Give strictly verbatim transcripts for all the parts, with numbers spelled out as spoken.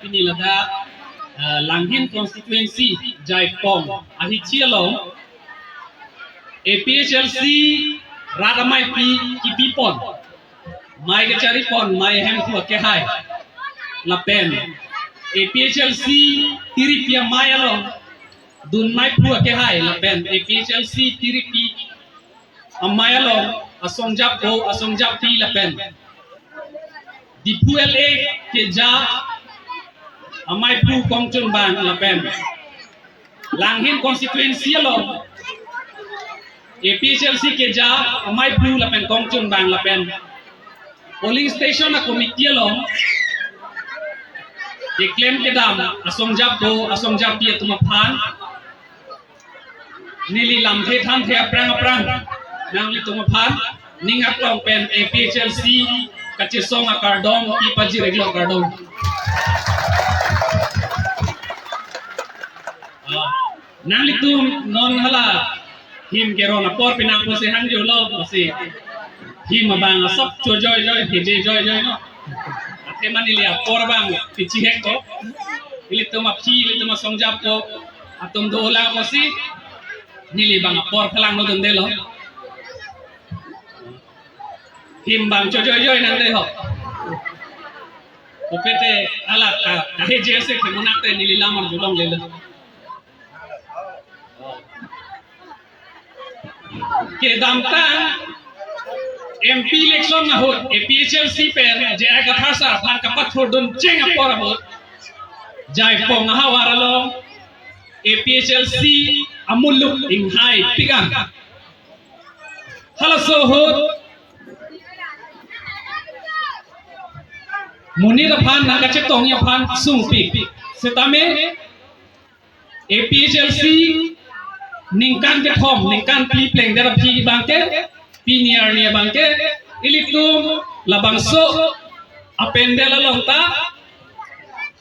Pini ladak, eh, Langhin constituency Jaipong ahithi along A P H L C rat amei pi kipipon, mei kacharipon, mei ahemphu akehai lapen A P H L C tiripi amei along dun meiphu akehai lapen A P H L C tiripi amei along asong japo, asong japi lapen Diphu L A keja ameiphu kongchunbang lapen Langhin constituency along A P H L C keja ameiphu lapen kongchunbang lapen polling station a committee along keklem kedam asong japo, asong japi atum aphan neli lamthe thanthe aphrang aphrang nanglitum aphan ning aklong pen A P H L C kachesong akardom kipajir-iklo, kardom. Ah, nanglitum non hala him keron apor penang pusi hangjo lo, pusi him abang asap chojoi joi, heje joi joi no. Athema neli apor abang pichihek ko. Ilitum aphi, ilitum asong japo atum dolang pusi neli abang apor phelang no dundelo. Him abang chojoi joi nang dei ho. Kopete alat ka, kaheje ase ke munak te neli lamar julong lelo. Kedamtang M P election ahut A P H L C pen J I Kathar sir aphan kapathurdun cheng apor ahut Jaipong ahavar along A P H L C amuluk inghai pigang. Halaso ahut monit aphan nangkachetongji aphan sungpik. Setame A P H L C ningkan kethom, ningkan phli plengdet aphi abangke, pini arni abangke, ilitum labangso apendel along ta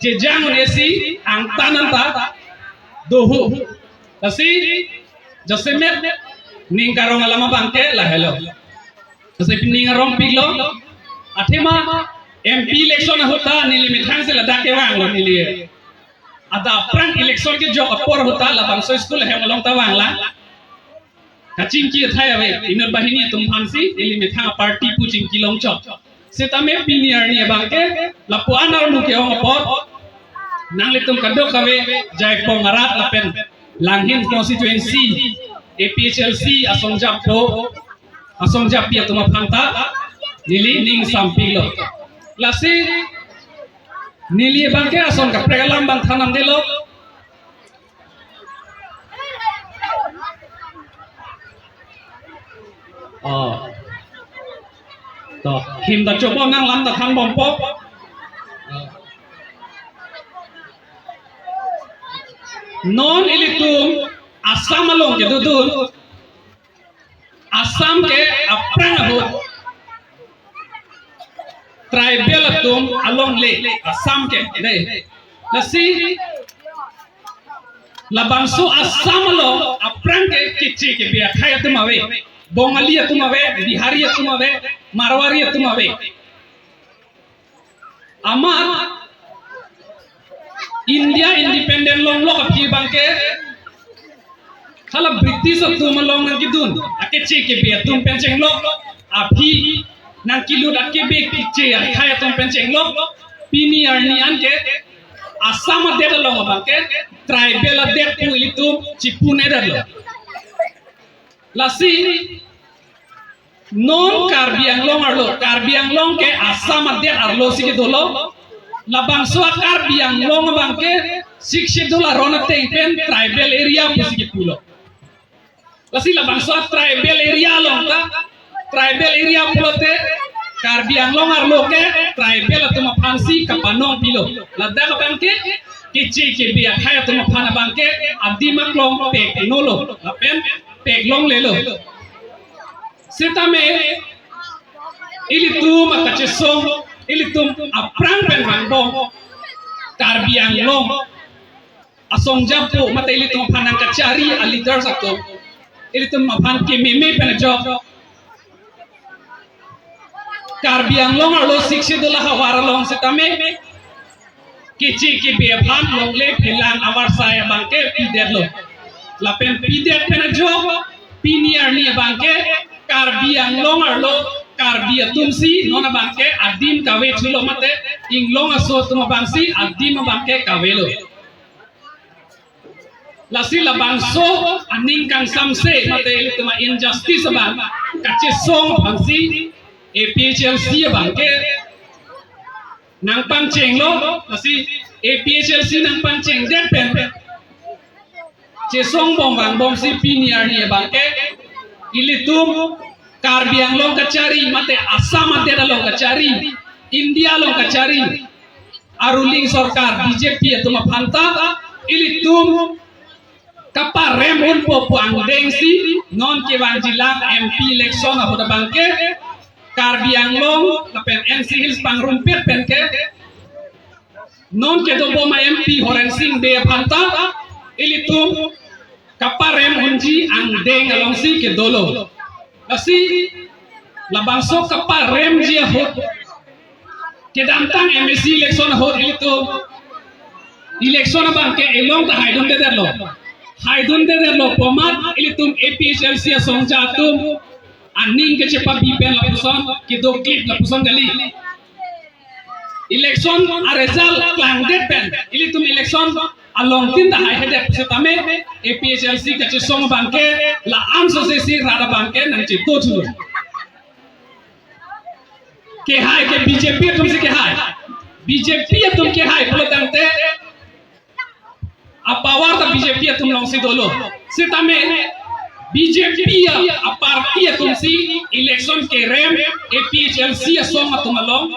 jejang un-esi angtan anta dohu. Lasi jasemet ning karong alam abangke lahelo. Lasi ning arongpiklo. Athema M P election ahut ta neli methang si ladak kevanglo neli. Adap aphrang election kejok apor ahut ta labangso school ahem along ta vanglang. Kachingki athai ave, inut banghini atum aphansi, ili methang aparty pu chingki longchot. Setame pini arni abangke, lapu-an armu ke-ong apot, nanglitum kadokave, Jaipong arat lapen, Langhin constituency, A P H L C, asong japo, asong japi atum aphan ta, neli ning sampilo. Lasi, neli abangke asong kaprek alam abang than nangdelo, Oh. To, him ta chobom nang lam ta thanbompo. Non ilitum Assam along kedodun. Assam ke aphrang ahut tribal atum alongle Assam ke, dei. Lasi labangso Assam along aphrang ke keche kebe akhei atum ave, Bongali atum ave, Bihari atum ave, Marwari atum ave. Amat India independent longlok aphi abangke hala British atum along nangkedun akeche kebe atum pen chenglok, aphi nangkelut akebe keche akhei atum pen chenglok, pini arni anke Assam adet along abangke tribal adet pu ilitum chipunedetlo. Lasi non Karbi Anglong arlo, Karbi Anglong ke Assam adet arlo si kedolo. Labangso a-Karbi Anglong abangke Sixth Schedule aron ateng pen tribal area pusi kepulo. Lasi labangso a-tribal area along ta, tribal area pulote Karbi Anglong arlo ke tribal atum aphansi kapanongpilo. Ladak abangke keche kebe akhei atum aphan abangke adim aklong peknolo lapen peklonglelo. Setame ilitum akachesong, ilitum aphrang pen vangbom Karbi Anglong asong japo mate ilitum aphan nangkachari a-leaders atum, ilitum aphan kememe pen ajok Karbi Anglong arlo Sixth Schedule ahavar along setame keche kebe aphan longle phelang avarsai abangke pidetlo. Lapen pidet pen ajok pini arni abangke Karbi Anglong arlo, Karbi atumsi non abangke adim kave thulo mate inglong aso atum abangsi adim abangke kavelo. Lasi labangso aning kangsamse mate ilitum a-injustice abang kachesong aphansi A P H L C abangke nangpangchenglo, lasi A P H L C nangpangchengdet pen chesong bom vangbomsi pini arni abangke ilitum Karbi Anglong kachari mate Assam adet along kachari, India along kachari a-ruling sorkar B J P atum aphanta ilitum kaparem unpo pu angdengsi non kevangjilang M P election ahut abangke Karbi Anglong lapen N C Hills pangrumpet penke non kedobom a-M P Horensing Bey aphanta ilitum kaparem unji angdeng alongsi kedolo. Lasi labangso kaparemji ahut kedamtang M A C election ahut ilitum election abangke elong ta haidundedetlo. Haidundedetlo pu amat ilitum A P H L C asongja atum aning kachepabi pen lapuson kedo klip lapuson kali. Election a-result klangdet pen ilitum election alongtin ta haihedet pusitame A P H L C kachesong abangke la-an sosesi rat abangke nangcheto thulo. Kehai ke B J P atumsi kehai. B J P atum kehai pulotangte a-power ta B J P atum alongsi dolo. Sitame B J P a, a-party atumsi election kerem A P H L C asong atum along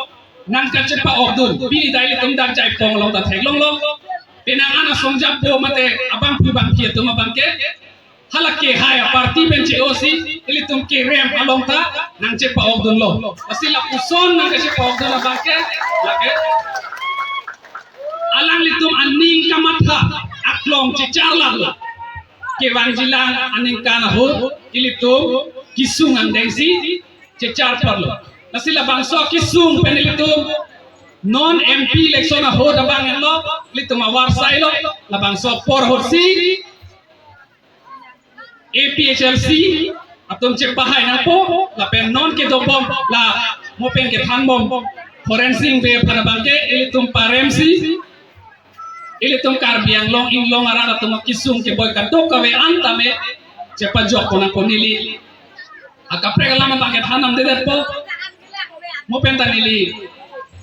nangkachepa-okdun. Pini ta ilitum dak Jaipong along ta theklonglo. Penang an asongjapo mate abangphu bangphi atum abangke hala kehai a-party pen che-osi ilitum kerem along ta nangchepa-okdunlo. Lasi lapuson nangkachepa-okdun abangke lake alanglitum aning kamatha aklong checharlaplo. Kevangjilang aningkan ahut ilitum kesung angdengsi checharparlo. Lasi labangso kesung pen ilitum non M P election ahut abang henlo, ilitum avarsailo. Labangso apor ahutsi A P H L C atum chepahai nangpo, lapen non kedobom la mo pen kethanbom Horensing Bey aphan abangke ilitum paremsi ilitum Karbi Anglong inglong arat atum akesung keboi kadokave an tame chepajokpo nangpo. Neli akaprek alam abangke thannamdedetpo. Mo pen ta neli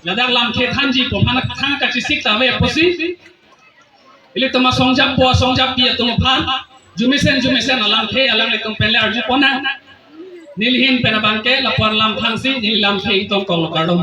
ladak lamthe thanjipo aphan thang kachesik ta ave apotsi ilitum asongjapo asongjapi atum aphan jumesen jumesen alamthe alanglitum pen le arjuponnang. Neli ahin pen abangke lapu-an lam thansi neli lamthe ingtongkoklo, kardom.